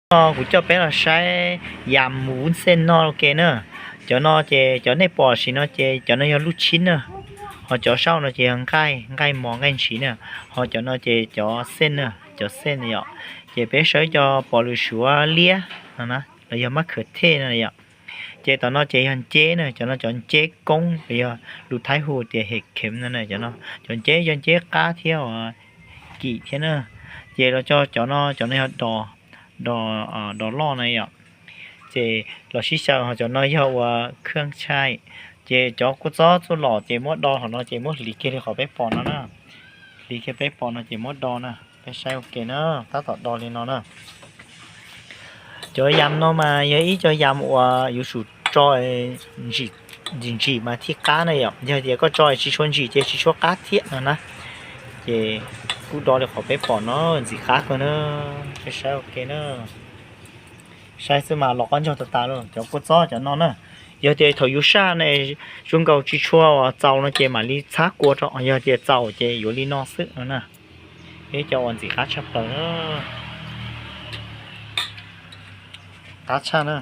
Kuv coj peb los saib yam mus xej noj ua ke na. Cov no ces cov nej pom sim no ces cov no yog lub tshib na, ho cov saum no ces yog nqaij, nqaij mos nqaij ntshis na, ho cov no ces cov xej na, cov xej na yom. Ces peb saib cov pom lwm suav liab no na, los yog mab khawv thej no yom. Ces tom no ces yog nceb na, cov no cov nceb koob los yog lus Thaib hu tias hes khev no na, cov no cov nceb yog nceb qab thiab uas kim thiab na. Ces los cov no, cov no yog dos, dos loj na yom. Ces los sib xyaw ho cov no yog ua khwj tshai. Ces cov kua txob txuj lom ces muab do hauv no ces muab hliv kiag li qhov peb pom no na. Hliv kiag peb pom no ces muab do na, peb saib ua ke na, tab tom do li no na. Cov yam no mas yog ib co yam uas yuav tsum tso ntsim ntsim mas thiaj qab na yom, yog tias koj tso tsis tshua ntsim ces tsis tshua qab thiab no na. Ces kuj do li qhov peb pom no, ntxim qab kawg na, peb saib ua ke na. Saib xwb mas los qab ntsoog tas tas li cov kua txob cov no na. Yog tias thaum yus saj ne, zoo nkaus tsis tshua txaus no ces mam li txhab kua rau, yog tias txaus ces yuav li no xwb no na. Ib co uas ntxim qab tshaj plaws, qab tshaj na.